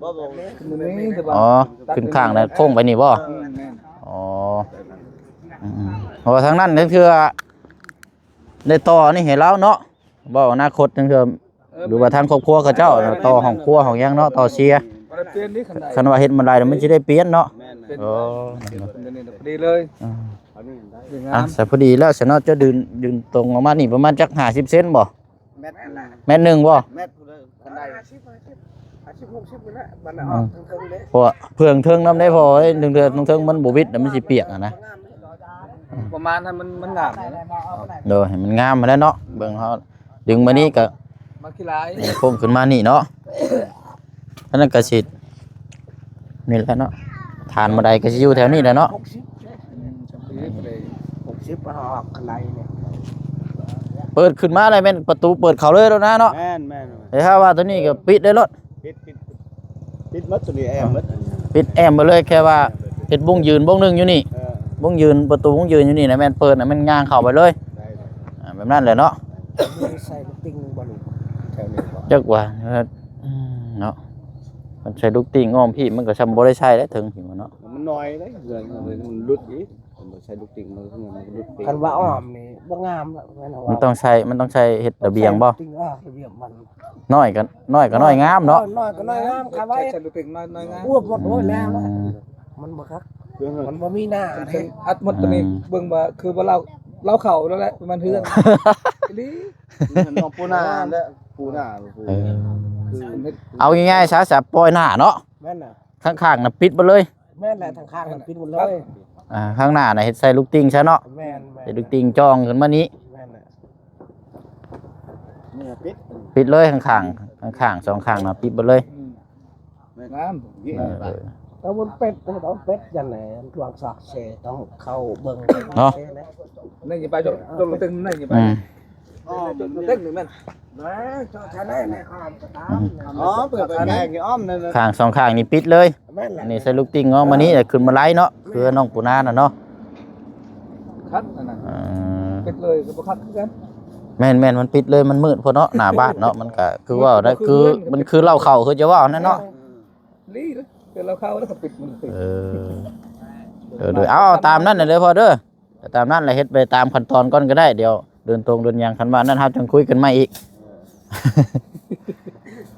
ບໍ່ ບໍ່ ຂຶ້ນນີ້ແຕ່ວ່າ ອໍ ຂຶ້ນຂ້າງແລ້ວໂຄ້ງໄປນີ້ບໍ່? ແມ່ນ ແມ່ນ. ອໍ ອືມໆ ເພາະວ່າທາງນັ້ນກໍຄືວ່າໄດ້ຕໍ່ນີ້ໃຫ້ລາວເນາະ ເວົ້າອະນາຄົດຈັ່ງເທື່ອ ເອີ ຫຼືວ່າທາງຄອບຄົວເຂົາເຈົ້າ ແມ່ນ ຕໍ່ຫ້ອງຄົວຫ້ອງຫຍັງເນາະ ຕໍ່ເສຍ ບໍ່ໄດ້ປ່ຽນນີ້ ຄັນ ຄັນວ່າເຮັດມາໄດ້ແລ້ວມັນຊິໄດ້ປ່ຽນເນາະ. ແມ່ນ ແມ່ນ ເອີ ເປັນ ເປັນ ເປັນ ເປັນ ພໍດີເລີຍ. ເອີ ອັນນີ້ໄດ້ ອ່ະ ສະພໍດີແລ້ວຊະເນາະ ເຈົ້າດຶງ ດຶງຕົງອອກມານີ້ປະມານຈັກຫ້າສິບເຊັນບໍ່? ແມັດໜຶ່ງ ແມັດໜຶ່ງບໍ່? ແມັດພຸ້ນເດີ ຄັນໄດ້ ຫ້າສິບ ຫ້າສິບ ຫ້າສິບ ຫົກສິບພຸ້ນແຫຼະ ບັດນະ ອອກເທິງໆເດ້ ເພາະວ່າເພື່ອງເທິງນຳເດ້ ເພາະວ່າເທິງໆ ເທິງມັນບໍ່ວິດ ແລ້ວມັນຊິປຽກຫັ້ນນະ. ປະມານນັ້ນມັນ ມັນງາມເດ້. ໂດຍ ໃຫ້ມັນງາມຫັ້ນແຫຼະເນາະ ເບິ່ງເຮົາ ດຶງມານີ້ກໍ ມັນຂີ້ຫຼາຍ ໂຄ້ງຂຶ້ນມານີ້ເນາະ. ອັນນັ້ນກໍຊິ ນີ້ແຫຼະເນາະ ຖານບັນໄດກໍຊິຢູ່ແຖວນີ້ແຫຼະເນາະ. ຫົກສິບ ອືມ ຫົກສິບ ອອກຄັນໄດນີ້ ເປີດຂຶ້ນມາແລ້ວແມ່ນປະຕູເປີດເຂົ້າເລີຍໂລດນະເນາະ. ແມ່ນໆ ແຕ່ຖ້າວ່າຕົວນີ້ກໍປິດໄດ້ໂລດ ປິດ ປິດ ປິດໝົດ ຕົວນີ້ແອ້ມໝົດ ປິດແອ້ມໄປເລີຍ ແຄ່ວ່າເຮັດວົງຢືນວົງໜຶ່ງຢູ່ນີ້ ເອີ ວົງຢືນ ປະຕູວົງຢືນຢູ່ນີ້ນະ ແມ່ນເປີດນະ ແມ່ນຍ່າງເຂົ້າໄປເລີຍ. ໄດ້ ອ່າ ແບບນັ້ນແຫຼະເນາະ. ໃສ່ລູກຕິ່ງບໍ່ລູກ ແຖວນີ້ບໍ່? ຈັກວ່າ ເອີ ເນາະ ມັນໃສ່ລູກຕິ່ງອ້ອມພີ້ ມັນກໍຊ່ຳບໍ່ໄດ້ໃສ່ແລ້ວເຖິງພີ້ເນາະ. ມັນນ້ອຍເດ້ ເຮືອນມັນຫຼຸດອີກ ມັນໃສ່ລູກຕິ່ງ ມັນ ມັນຫຼຸດ. ຄັນວ່າອ້ອມນີ້ບໍ່ງາມແລ້ວ ແມ່ນວ່າ ມັນຕ້ອງໃສ່ ມັນຕ້ອງໃສ່ເຮັດລະບຽງບໍ່? ຕິ່ງ ເອີ ລະບຽງມັນ ນ້ອຍກໍ ນ້ອຍກໍນ້ອຍງາມເນາະ. ເອີ ນ້ອຍກໍນ້ອຍງາມ ຄາໄວ້ ໃສ່ລູກຕິ່ງນ້ອຍ ນ້ອຍງາມ ອວບໝົດ. ໂອ້ຍ ແລ້ວ ອືມ ມັນບໍ່ຄັກ ມັນບໍ່ມີໜ້າເດ້ ອັດໝົດຕົວນີ້. ອືມ ເບິ່ງວ່າຄືວ່າລາວ ລາວເຂົ້າແລ້ວແຫຼະ ປະມານເຮືອນ ອີ່ຫຼີ ເຮືອນຂອງປູນາແຫຼະ ປູນາ ເອີ ເອົາງ່າຍໆຊະ ຈະປ່ອຍໜ້າເນາະ. ແມ່ນນະ ຂ້າງໆນະປິດໝົດເລີຍ. ແມ່ນແຫຼະ ທາງຂ້າງມັນປິດໝົດເລີຍ. ອ່າ ຂ້າງໜ້ານະເຮັດໃສ່ລູກຕິ່ງຊະເນາະ. ແມ່ນໆ ເຮັດລູກຕິ່ງຈ່ອງຂຶ້ນມານີ້. ແມ່ນແຫຼະ ນີ້ປິດ ປິດເລີຍ ຂ້າງໆ ຂ້າງໆ ສອງຂ້າງນະປິດໝົດເລີຍ. ອືມ ງາມ ເອີ ເອີ ເອົາມັນເປັດ ເອົາເປັດຈັ່ງໃດ ລວງຊອກເຊ ຕ້ອງເຂົ້າເບິ່ງເນາະ. ນີ້ໄປ ຈະ ຈະເຕັງ ນີ້ໄປ ອືມ ຈະເຕັງ ນີ້ແມ່ນ ອໍ ເປີດໄປແກງຢູ່ອ້ອມນັ້ນ ຂ້າງສອງຂ້າງນີ້ປິດເລີຍ. ແມ່ນແຫຼະ ອັນນີ້ໃສ່ລູກຕິ່ງເນາະ ມື້ນີ້ແຫຼະຂຶ້ນມາໄລ່ເນາະ ຄືນ້ອງປູນານະເນາະ. ຄັກອັນນັ້ນ ເອີ ປິດເລີຍກໍບໍ່ຄັກຄືກັນ. ແມ່ນໆ ມັນປິດເລີຍ ມັນມືດໂພດເນາະ ໜ້າບ້ານເນາະ. ມັນກະຄືເວົ້າໄດ້ ຄື ມັນຄືເລົ້າເຂົ້າ ຄືຈະເວົ້ານັ້ນເນາະ. ລີ້ ເອີ ເອົາ ເອົາຕາມນັ້ນເດີພໍ່ເດີ ຕາມນັ້ນແຫຼະ ເຮັດໄປຕາມຂັ້ນຕອນກ່ອນກໍໄດ້. ດຽວເດີນຕົງເດີນຫຍັງ ຄັນວ່ານັ້ນເຮົາຈັ່ງຄຸຍກັນໃໝ່ອີກ.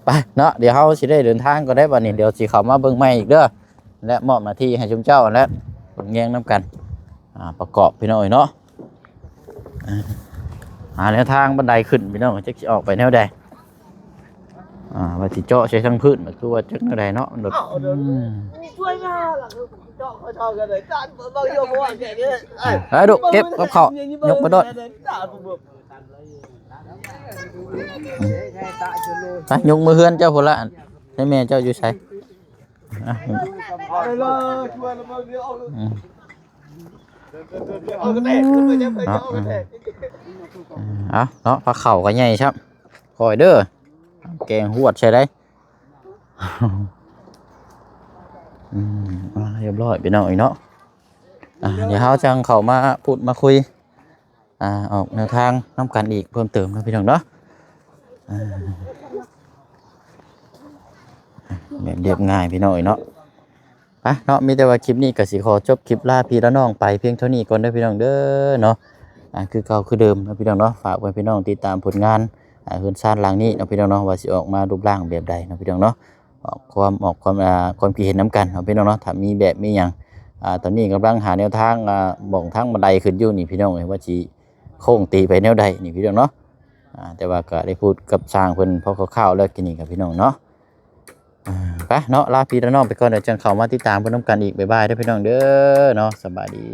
ໄປເນາະ ດຽວເຮົາຊິໄດ້ເດີນທາງກ່ອນໄດ໋ບັດນີ້. ດຽວຊິເຂົ້າມາເບິ່ງໃໝ່ອີກເດີ ແລະ ມອບໜ້າທີ່ໃຫ້ຊຸມເຈົ້າຫັ້ນແຫຼະ ເບິ່ງແຍງນຳກັນ ອ່າ ປະກອບ ພີ່ນ້ອງເອີຍເນາະ. ອ່າ ຫາແນວທາງບັນໄດຂຶ້ນ ພີ່ນ້ອງ ຈັກຊິອອກໄປແນວໃດ. ອ່າ ວ່າຊິເຈາະໃສ່ທາງພື້ນ ກໍຄືວ່າຈັກແນວໃດເນາະ ມັນແບບ ເອົາເດີ ອືມ ຊ່ວຍງານລະ ເຈາະເຂົາເຈົ້າກັນເລີຍ ຈານເບິ່ງຢູ່ບໍ່ວ່າແກເດ້. ເອີ ເອົາ ເອົາ ເກັບກັບເຂົາ ຍົກໄປໂລດ. ໄປ ຍົກມືເຮືອນເຈົ້າພຸ້ນລະ. ໃສແມ່ເຈົ້າຢູ່ໃສ? ອ່ະ ໄປເລີຍ ຊ່ວຍລະເບິ່ງເດີ ເອົາເລີຍ ອືມ ເອົາກະແທກ ເອົາກະແທກ ເອົາເນາະ ພາເຂົ້າກໍໃຫຍ່ຊ້ຳ ຄ່ອຍເດີ ແກງຫວດໃສ່ໄດ໋. ອືມ ອ່າ ຮຽບຮ້ອຍ ພີ່ນ້ອງເອີຍເນາະ. ອ່າ ດຽວເຮົາຈັ່ງເຂົ້າມາພູດມາຄຸຍ ອ່າ ອອກແນວທາງນຳກັນອີກເພີ່ມເຕີມເນາະ ພີ່ນ້ອງເນາະ. ອ່າ ແບບລຽບງ່າຍ ພີ່ນ້ອງເອີຍເນາະ. ໄປເນາະ ມີແຕ່ວ່າຄລິບນີ້ກໍຊິຂໍຈົບຄລິບລາພີ່ລານ້ອງໄປພຽງເທົ່ານີ້ກ່ອນເດີພີ່ນ້ອງເດີເນາະ. ອ່າ ຄືເກົ່າຄືເດີມເນາະພີ່ນ້ອງເນາະ ຝາກໄວ້ພີ່ນ້ອງຕິດຕາມຜົນງານ ອ່າ ເຮືອນຊານຫຼັງນີ້ເນາະພີ່ນ້ອງເນາະ ວ່າຊິອອກມາຮູບຮ່າງແບບໃດເນາະພີ່ນ້ອງເນາະ. ອອກຄວາມ ອອກຄວາມ ອ່າ ຄວາມຄິດເຫັນນຳກັນເນາະພີ່ນ້ອງເນາະ. ຖ້າມີແບບມີຫຍັງ ອ່າ ຕອນນີ້ກຳລັງຫາແນວທາງ ອ່າ ໝ່ອງທາງບັນໄດຂຶ້ນຢູ່ນີ້ພີ່ນ້ອງເອີຍ ວ່າຊິໂຄ້ງຕີໄປແນວໃດນີ້ພີ່ນ້ອງເນາະ. ອ່າ ແຕ່ວ່າກໍໄດ້ພູດກັບຊ່າງເພິ່ນພໍຄ່າວໆແລ້ວກີ້ນີ້ກັບພີ່ນ້ອງເນາະ. ອ່າ ໄປເນາະ ລາພີ່ລານ້ອງໄປກ່ອນ ດຽວຈັ່ງເຂົ້າມາຕິດຕາມເບິ່ງນຳກັນອີກ. ບາຍບາຍເດີພີ່ນ້ອງເດີເນາະ ສະບາຍດີ.